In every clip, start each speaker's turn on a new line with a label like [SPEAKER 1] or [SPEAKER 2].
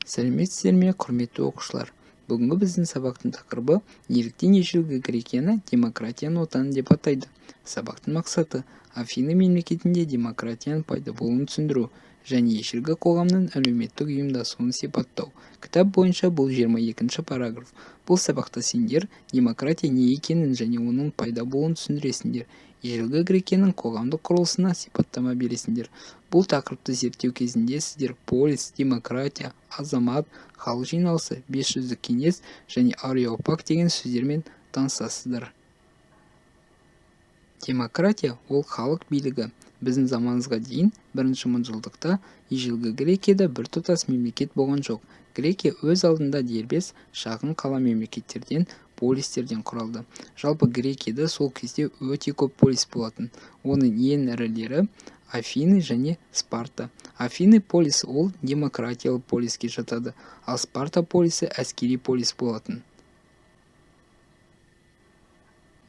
[SPEAKER 1] Сәлеметсіздер ме, құрметті оқушылар! Бүгінгі біздің сабақтың тақырыбы: неліктен ежелгі Грекияны демократияның отаны деп атайды? Сабақтың мақсаты: Афины мемлекетінде демократияның пайда болуын түсіндіру және ежелгі қоғамның әлеуметтік ұйымдасуын сипаттау. Кітап бойынша бұл 22 параграф. Бұл сабақта сендер демократия не екенін және оның пайда болуын түсіндіресіңдер, ежелгі Грекияның қоғамдық құрылысына сипаттама бересіңдер. Бұл тақырыпты зерттеу кезінде сіздер полис, демократия, азамат, халық жиналысы, бес жүздік кеңес және ареопаг деген сөздермен танысасыздар. Демократия – ол халық билігі. Біздің заманымызға дейін бірінші мыңжылдықта ежелгі Грекияда біртұтас мемлекет болған жоқ. Грекия өз алдында дербес шағын қала-мемлекеттерден, полистерден құралды. Жалпы, Грекияда сол кезде өте көп полис болатын. Оның ең ірілері – Афины және Спарта. Афины полисі – ол демократиялы полиске жатады, ал Спарта полисі әскери полис болатын.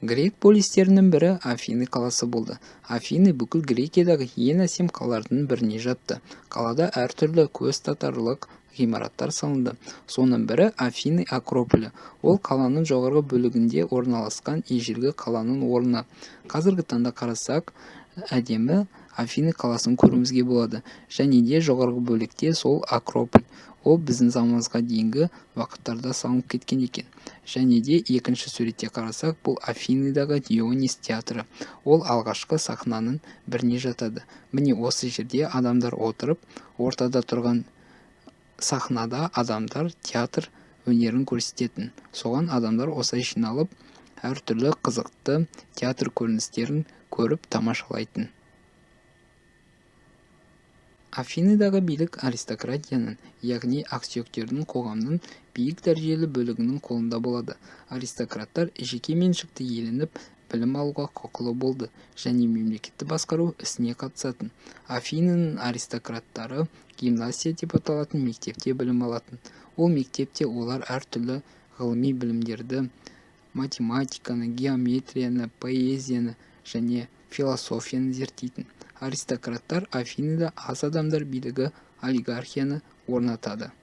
[SPEAKER 1] Грек полистерінің бірі Афины қаласы болды. Афины бүкіл Грекиядағы ең әсем қалалардың біріне жатты. Қалада әртүрлі көз тартарлық ғимараттар салынды. Соның бірі – Афины акрополі. Ол қаланың жоғарғы бөлігінде орналасқан ежелгі қаланың орны. Қазіргі таңда қарасақ, әдемі Афины қаласын көруімізге болады. Және де жоғарғы бөлікте сол акрополь. Ол біздің заманымызға дейінгі уақыттарда салынып кеткен екен. Және де екінші суретте қарасақ, бұл Афиныдағы Дионис театры. Ол алғашқы сахнаның біріне жатады. Міне, осы жерде адамдар отырып, ортада тұрған сахнада адамдар театр өнерін көрсететін. Соған адамдар осылай жиналып, әртүрлі қызықты театр көріністерін көріп, тамашалайтын. Афиныдағы билік аристократияның, яғни ақсүйектердің, қоғамның биік дәрежелі бөлігінің қолында болады. Аристократтар жеке меншікті иеленіп, білім алуға құқылы болды және мемлекетті басқару ісіне қатысатын. Афинының аристократтары гимнасия деп аталатын мектепте білім алатын. Ол мектепте олар әртүрлі ғылыми білімдерді, математиканы, геометрияны, поэзияны және философияны зерттейтін. Аристократтар Афиныда аз адамдар билігі, олигархияны орнатады.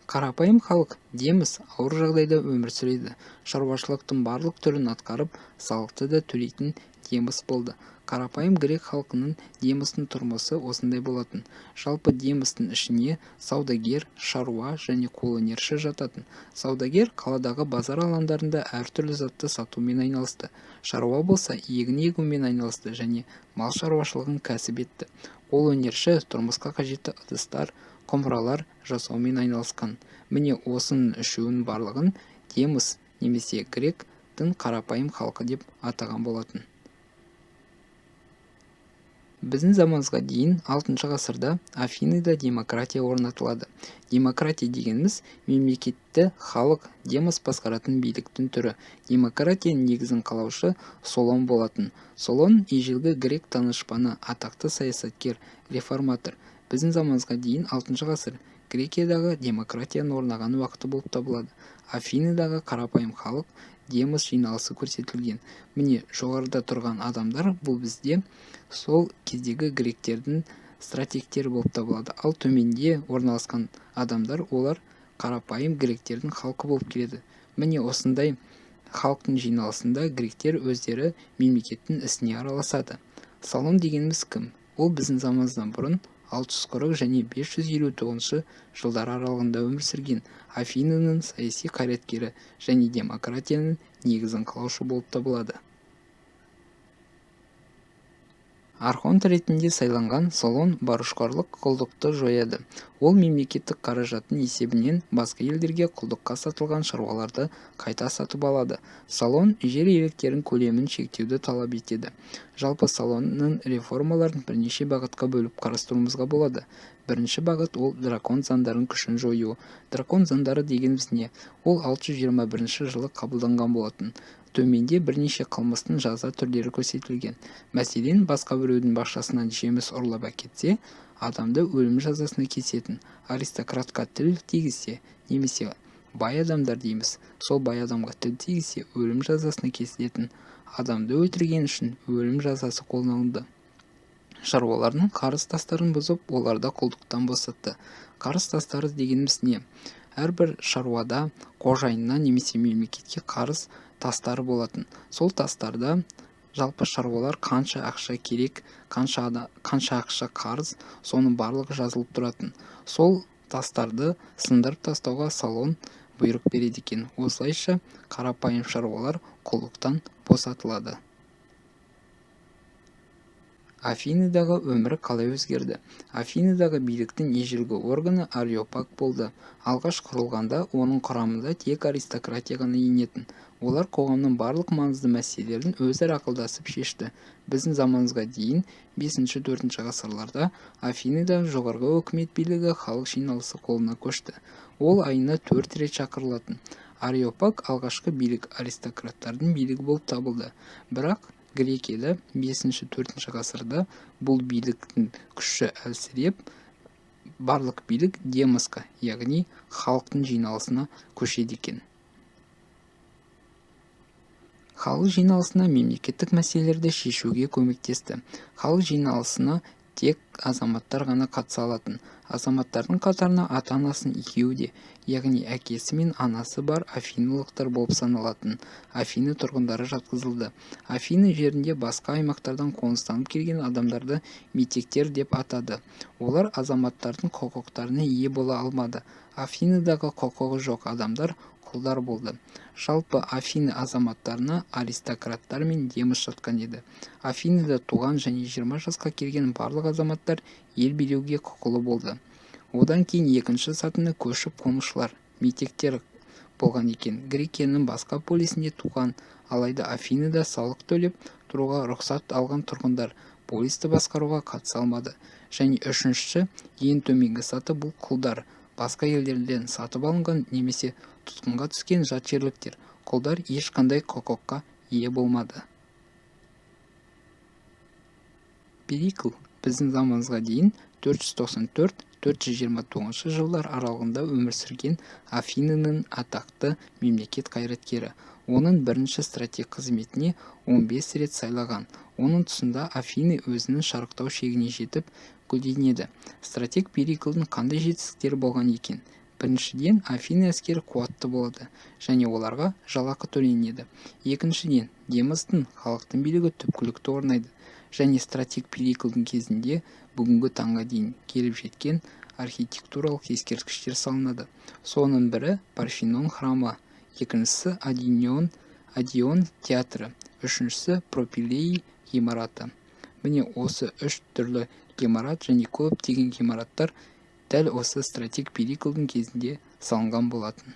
[SPEAKER 1] Қарапайым халық, демос, ауыр жағдайда өмір сүреді. Шаруашылықтың барлық түрін атқарып, салықты да төлейтін демос болды. Қарапайым грек халқының, демостың тұрмысы осындай болатын. Жалпы, демостың ішіне саудагер, шаруа және қолөнерші жататын. Саудагер қаладағы базар алаңдарында әртүрлі затты сатумен айналысты. Шаруа болса, егін егумен айналысты және мал шаруашылығын кәсіп етті. Қолөнерші тұрмысқа қажетті ыдыстар, құмыралар жасаумен айналысқан. Міне, осының үшеуінің барлығын демос немесе гректің қарапайым халқы деп атаған болатын. Біздің заманымызға дейін 6 ғасырда Афиныда демократия орнатылады. Демократия дегеніміз – мемлекетті халық, демос басқаратын биліктің түрі. Демократияның негізін қалаушы Солон болатын. Солон – ежелгі грек данышпаны, атақты саясаткер, реформатор. Біздің заманымызға дейін 6 ғасыр Грекиядағы демократияның орнаған уақыты болып табылады. Афиныдағы қарапайым халық, демос жиналысы көрсетілген. Міне, жоғарыда тұрған адамдар – бұл бізде сол кездегі гректердің стратегтері болып табылады. Ал төменде орналасқан адамдар – олар қарапайым гректердің халқы болып келеді. Міне, осындай халықтың жиналысында гректер өздері мемлекеттің ісіне араласады. Солон дегеніміз кім? Ол біздің заманымыздан бұрын 640 және 559 жылдар аралығында өмір сүрген Афинының саяси қайраткері және демократияның негізін қалаушы болып табылады. Архонт ретінде сайланған Солон борышқорлық құлдықты жояды. Ол мемлекеттік қаражаттың есебінен басқа елдерге құлдыққа сатылған шаруаларды қайта сатып алады. Солон жер иеліктерінің көлемін шектеуді талап етеді. Жалпы, Солонның реформаларын бірнеше бағытқа бөліп қарастыруымызға болады. Бірінші бағыт – ол дракон заңдарын күшін жою. Дракон заңдары дегеніміз не? Ол 621 жылы қабылданған болатын. Төменде бірнеше қылмыстың жаза түрлері көрсетілген. Мәселен, басқа біреудің бақшасынан жеміс ұрлап әкетсе, адамды өлім жазасына кесетін. Аристократқа тіл тигізсе немесе бай адамдар дейміз, сол бай адамға тіл тигізсе, өлім жазасына кесілетін. Адамды өлтірген үшін өлім жазасы қолданылды. Шаруалардың қарыз тастарын бұзып, оларды құлдықтан босатты. Қарыз тастары дегеніміз не? Әрбір шаруада қожайынына немесе мемлекетке қарыз тастары болатын. Сол тастарда жалпы шаруалар қанша ақша керек, қанша ақша қарыз, соның барлығы жазылып тұратын. Сол тастарды сындырып тастауға Солон бұйрық береді екен. Осылайша қарапайым шаруалар құлдықтан босатылады. Афиныдағы өмір қалай өзгерді? Афиныдағы биліктің ежелгі органы Ареопаг болды. Алғаш құрылғанда оның құрамында тек аристократия ғана енетін. Олар қоғамның барлық маңызды мәселелерін өзара ақылдасып шешті. Біздің заманымызға дейін 5-4 ғасырларда Афиныда жоғарғы өкімет билігі халық жиналысы қолына көшті. Ол айына 4 рет шақырылатын. Ареопаг алғашқы билік аристократтардың билігі болып табылды. Бірақ Грекияда 5-4 ғасырда бұл биліктің күші әлсіреп, барлық билік демосқа, яғни халықтың жиналысына көшеді екен. Халық жиналысына мемлекеттік мәселелерді шешуге көмектесті. Халық жиналысына тек азаматтар ғана қатыса алатын. Азаматтардың қатарына ата-анасының екеуі де, яғни әкесі мен анасы бар афинылықтар болып саналатын Афины тұрғындары жатқызылды. Афины жерінде басқа аймақтардан қоныстанып келген адамдарды метектер деп атады. Олар азаматтардың құқықтарына ие бола алмады. Афиныдағы құқығы жоқ адамдар құлдар болды. Жалпы Афины азаматтарына аристократтар мен демос жатқан еді. Афиныда туған және 20 жасқа келген барлық азаматтар ел билеуге құқылы болды. Одан кейін екінші сатыны көшіп-қонушылар, метектер болған екен. Грекияның басқа полисінде туған, алайда Афиныда салық төлеп тұруға рұқсат алған тұрғындар полисті басқаруға қатыса алмады. Және үшінші, ең төменгі саты бұл құлдар, басқа елдерден сатып алынған немесе тұтқынға түскен жат жерліктер. Құлдар ешқандай құқыққа ие болмады. Перикл біздің заманымызға дейін 494-429 жылдар аралығында өмір сүрген Афинының атақты мемлекет қайраткері. Оның бірінші стратег қызметіне 15 рет сайлаған. Оның тұсында Афины өзінің шарықтау шегіне жетіп, гүлденеді. Стратег Периклдың қандай жетістіктері болған екен? Біріншіден, Афины әскері қуатты болады және оларға жалақы төленеді. Екіншіден, демостың, халықтың билігі түпкілікті орнайды. Және стратег Периклдың кезінде бүгінгі таңға дейін келіп жеткен архитектуралық ескерткіштер салынады. Соның бірі Парфенон храмы, екіншісі Одеон театры, үшіншісі Пропилеи ғимараты. Міне осы үш түрлі ғимарат және көптеген ғимараттар дәл осы стратег Периклдың кезінде салынған болатын.